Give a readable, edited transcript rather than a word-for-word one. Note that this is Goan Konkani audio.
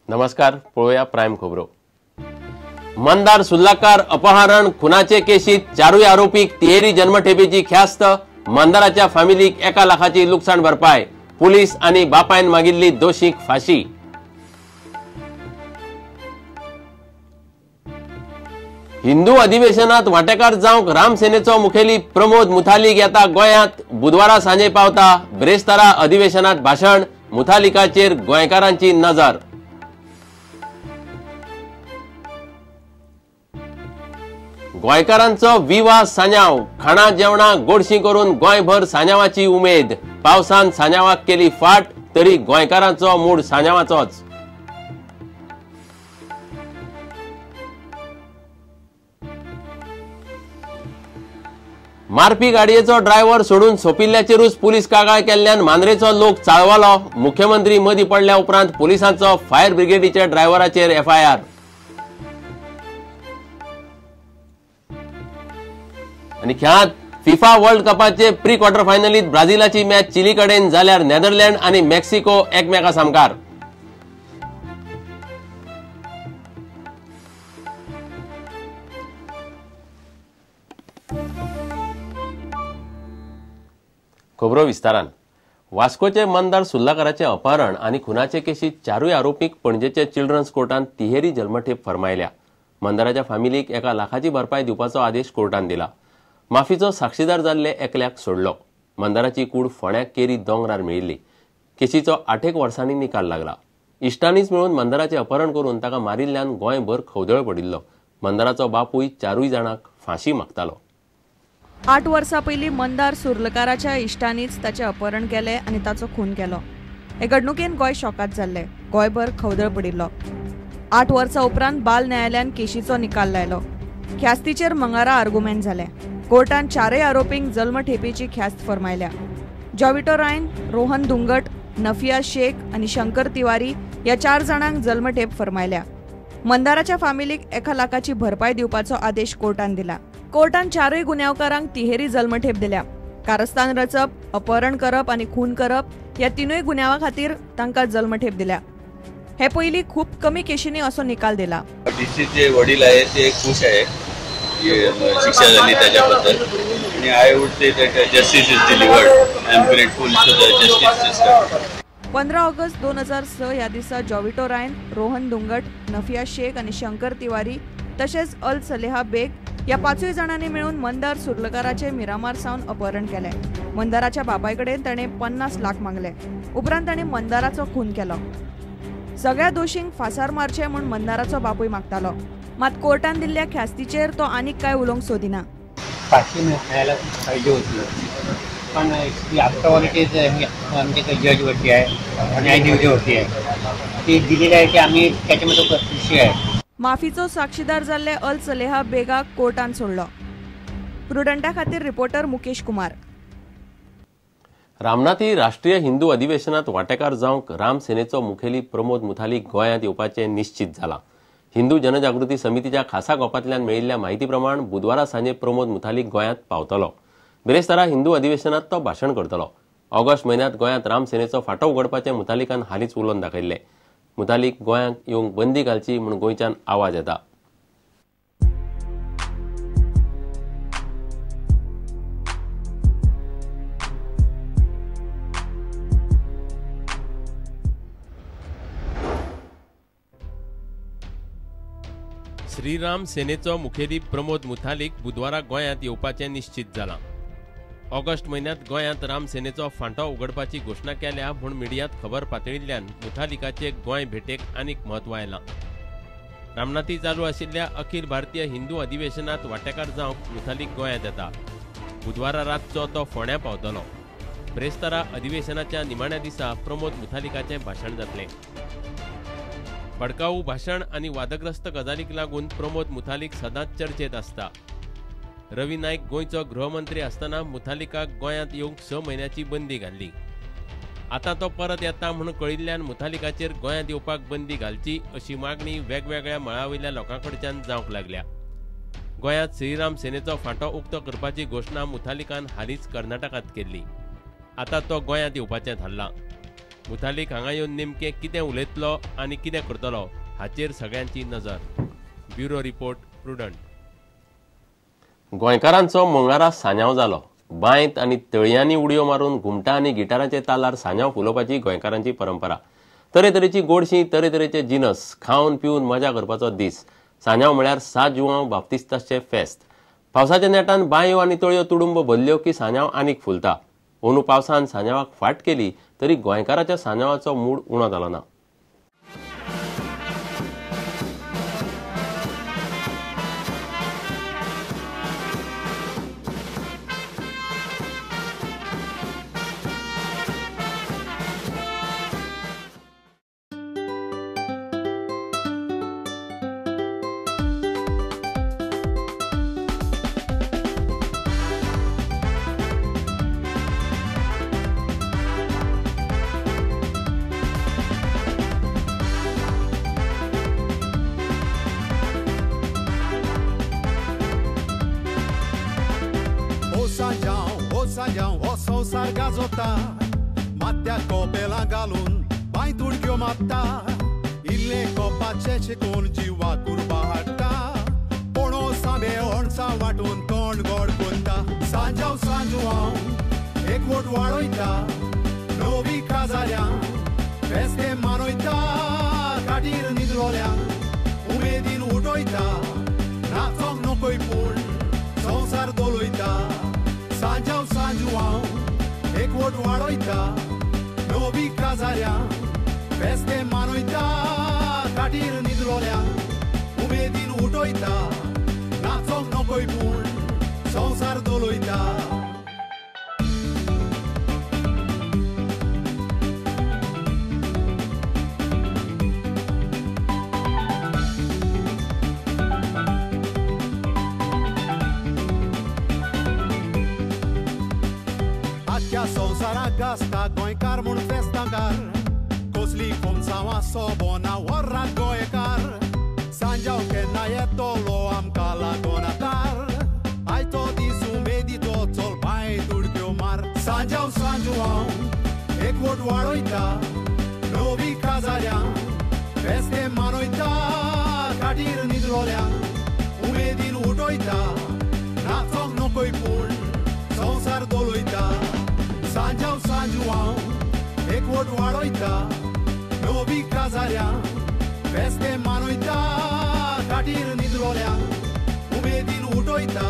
नमस्कार, पळोवया प्रायम खबरो। मंदार सुर्लाकार अपहरण खुनाचे केशीत चारूय आरोपीक तिहेरी जन्मठेपेची ख्यास्त। मंदाराच्या फॅमिलीक 1 लाखाची लुकसाण भरपाय। पुलीस आनी बापायन मागिल्ली दोशीक फाशी। हिंदू अधिवेशनात वांटेकार जावंक रामसेनेचो मुखेली प्रमोद मुथालिक येता गोंयांत। बुधवारा सांजे पावता। ब्रेस्तारा अधिवेशनात भाशण। मुथालिकाचेर गोंयकारांची नजर। गोंयकारांचो विवा सांजाव। खाणा जेवणा गोडशी करून गोंयभर सांजावाची उमेद। पावसान सांजावाक केली फाट, तरी गोंयकारांचो मूड सांजावाचोच। मारपी गाडयेचो ड्रायव्हर सोडून सोपिल्ल्याचेरूच पुलीस कागाळ केल्ल्यान मांद्रेचो लोक चाळवलो। मुख्यमंत्री मदीं पडल्या उपरांत पुलिसांचो फायर ब्रिगेडीच्या ड्रायव्हराचेर एफआयआर। आनी खेळांत फिफा वर्ल्ड कपाचे प्री क्वॉर्टर फायनलीत ब्राझिलाची मॅच चिली कडेन जाल्यार नेदरलँड आनी मेक्सिको एकमेका सामकार। खबरो विस्तारान। वास्कोचे मंदार सुर्लाकाराचे अपहरण आनी खुनाचे केशीत चारूय आरोपींक पणजेचे चिल्ड्रन्स कोर्टान तिहेरी जन्मठेप फर्मायल्या। मंदाराच्या फॅमिलीक 1 लाखाची भरपाय दिवपाचो आदेश कोर्टान दिला। माफीचो साक्षीदार जाल्ले एकल्याक सोडलो। मंदाराची कूड फोण्या केरी दोंगरार मेळिल्ली। केशीचो 8 वर्सांनी निकाल लागला। इश्टांनीच मेळून मंदाराचें अपहरण करून ताका मारिल्ल्यान गोंयभर खवदळ पडिल्लो। मंदाराचो बापूय चारूय जाणांक फांशी मागतालो। 8 वर्सां पयलीं मंदार सुर्लकाराच्या इश्टांनीच ताचें अपहरण केलें आनी ताचो खून केलो। हे घडणुकेन गोंय शॉकात जाल्लें। गोंयभर खवदळ पडिल्लो। 8 वर्सां उपरांत बाल न्यायालयान केशीचो निकाल लायलो। ख्यास्तीचेर मंगारा आर्गुमेंट जालें। कोर्टान चारय आरोपींक जल्मठेपेची ख्यास्त फर्मायल्या। जॉविटो रायन, रोहन धुंगट, नफिया शेख आनी शंकर तिवारी ह्या 4 जाणांक जल्मठेप फर्मायल्या। मंदाराच्या फामिलीक 1 लाखाची भरपाय दिवपाचो आदेश कोर्टान दिला। कोर्टान चारूय गुन्यांवकारांक तिहेरी जल्मठेप दिल्या। कारस्थान रचप, अपहरण करप आनी खून करप ह्या 3 गुन्यांवा खातीर तांकां जल्मठेप दिल्या। हे पयलीं खूब कमी केशींनी असो निकाल दिला। डीसीचे वडील आहे ते खुश आहे की शिक्षा झाली त्याच्याबद्दल आणि I would say that justice is delivered. I am grateful to the justice system. 15 August 2006 ह्या दिसा जॉविटो रायन, रोहन धुंगट, नफिया शेख आनी शंकर तिवारी तशेंच अल सलेहा बेग ह्या 5 जाणांनी मेळून मंदार सुर्लकाराचे मिरामार सावन अपहरण केलें। मंदाराच्या बापाय कडेन ताणें 50 लाख मागले। उपरांत ताणें मंदाराचो खून केलो। सगळ्या दोशींक फासार मारचे म्हूण मंदाराचो बापूय मागतालो। मात कोर्टान दिल्ल्या ख्यास्तीचेर तो आनीक काय उलोवंक सोदिना। फाशी मिळायला पाहिजे होती, पण आफ्टर ऑल it is आमच्या जजवरती आहे, न्यायाधीशावरती आहे, ते दिलेलं आहे की आम्ही त्याच्यामध्ये खुशी आहे। माफीचो साक्षीदार जाल्ले अल सलेहा बेगाक कोर्टान सोडलो। प्रुडंटा खातीर रिपोर्टर मुकेश कुमार। रामनाथी राष्ट्रीय हिंदू अधिवेशनात वांटेकार जावंक रामसेनेचो मुखेली प्रमोद मुथालिक गोंयांत येवपाचें निश्चित जालां। हिंदू जनजागृती समितीच्या खासा गोपांतल्यान मेळिल्ल्या म्हायती प्रमाण बुधवारा सांजे प्रमोद मुथालिक गोंयांत पावतलो। बिरेस्तारा हिंदू अधिवेशनात तो भाशण करतलो। ऑगस्ट म्हयन्यांत गोंयांत रामसेनेचो फांटो उगडपाचें मुथालिकान हालींच उलोवन दाखयल्लें। मुथालिक गोंयांत येवंक बंदी घालची म्हूण गोंयच्यान आवाज येता। श्रीराम सेनेचो मुखेली प्रमोद मुथालिक बुधवारा गोंयांत येवपाचें निश्चित जालां। ऑगस्ट म्हयन्यांत गोंयांत रामसेनेचो फांटो उगडपाची घोशणा केल्या म्हूण मिडियांत खबर पातळिल्ल्यान मुथालिकाचे गोंय भेटेक आनीक म्हत्व आयलां। रामनाथी चालू आशिल्ल्या अखिल भारतीय हिंदू अधिवेशनात वांटेकार जावंक मुथालिक गोंयांत येता। बुधवारा रातचो तो फोंड्यां पावतलो। ब्रेस्तारा अधिवेशनाच्या निमाण्या दिसा प्रमोद मुथालिकाचें भाशण जातलें। भडकाऊ भाशण आनी वादग्रस्त गजालीक लागून प्रमोद मुथालिक सदांच चर्चेत आसता। रवी नायक गोंयचो गृहमंत्री आसतना मुथालिकाक गोंयांत येवंक 6 म्हयन्याची बंदी घाल्ली। आतां तो परत येता म्हूण कळिल्ल्यान मुथालिकाचेर गोंयांत येवपाक बंदी घालची अशी मागणी वेगवेगळ्या मळावयल्या लोकां कडच्यान जावंक लागल्या। गोंयांत श्रीराम सेनेचो फांटो उक्तो करपाची घोशणा मुथालिकान हालींच कर्नाटकांत केल्ली। आतां तो गोंयांत येवपाचें थारलां। मुथालीक हांगा येवन नेमकें कितें उलयतलो आनी कितें करतलो हाचेर सगळ्यांची नजर. Bureau report, Prudent. गोंयकारांचो मंगळारा सांजाव जालो. बांयत आनी तळयांनी उडयो मारून घुमटां आनी गिटारांचे तालार सांजाव फुलोवपाची गोंयकारांची परंपरा. तरेतरेची गोडशी, तरेतरेचे जिनस खावन पिवन मजा करपाचो दीस. सांजाव म्हळ्यार सात जुवांव बाप्तिस्ताचे फेस्त. पावसाच्या नेटान बांयो आनी तळयो तुडुंब भरल्यो की सांजाव आनीक फुलता. अंदू पावसान सांजावाक फाट केली तरी गोंयकाराच्या सांजावाचो मूड उणो जालो ना. संवसार गाजोता माथ्या कोपेलां घालून बांयत उडक्यो मारता, इल्लें कोपाचें शिकून जिवा कुरबा हाडटा, पोणो सांबे ओणसां वांटून तोंड गोड कोत्ता. सांजाव सांजुआंव एकवट वाडयता, नवी काजाऱ्यां फेस्ते मानयता, खाटीर न्हिदलोल्यांक उमेदीन उठयता, नाचोंक नकोय पूण संवसार दोलयता. सांजाव सांजुआंव एकवट वाडयता, नवी काजाऱ्यां फेस्ते मानयता, खाटीर न्हिदलोल्यांक उमेदीन उठयता, नाचोंक नकोय पूण संवसार दोलयता. संवसाराक गाजता गोंयकार म्हूण फेस्तांकार, कसली कोमसांवां सोबोना वरात गोंयकार, सांजाव केन्ना येतलो आमकां लागोना तार, आयतो दीस उमेदीचो चल बांयत उडक्यो मार. सांजाव सांजुआंव एकवट वाडयता, नवी काजाऱ्यां फेस्ते मानयता, खाटीर न्हिदलोल्यांक उमेदीन उठयता, नाचोंक नकोय पूण संवसार दोलयता. सांजाव सांजुआंव एकवट वाडयता, नवी काजाऱ्यां फेस्ते मानयता, खाटीर न्हिदलोल्यांक उमेदीन उठयता,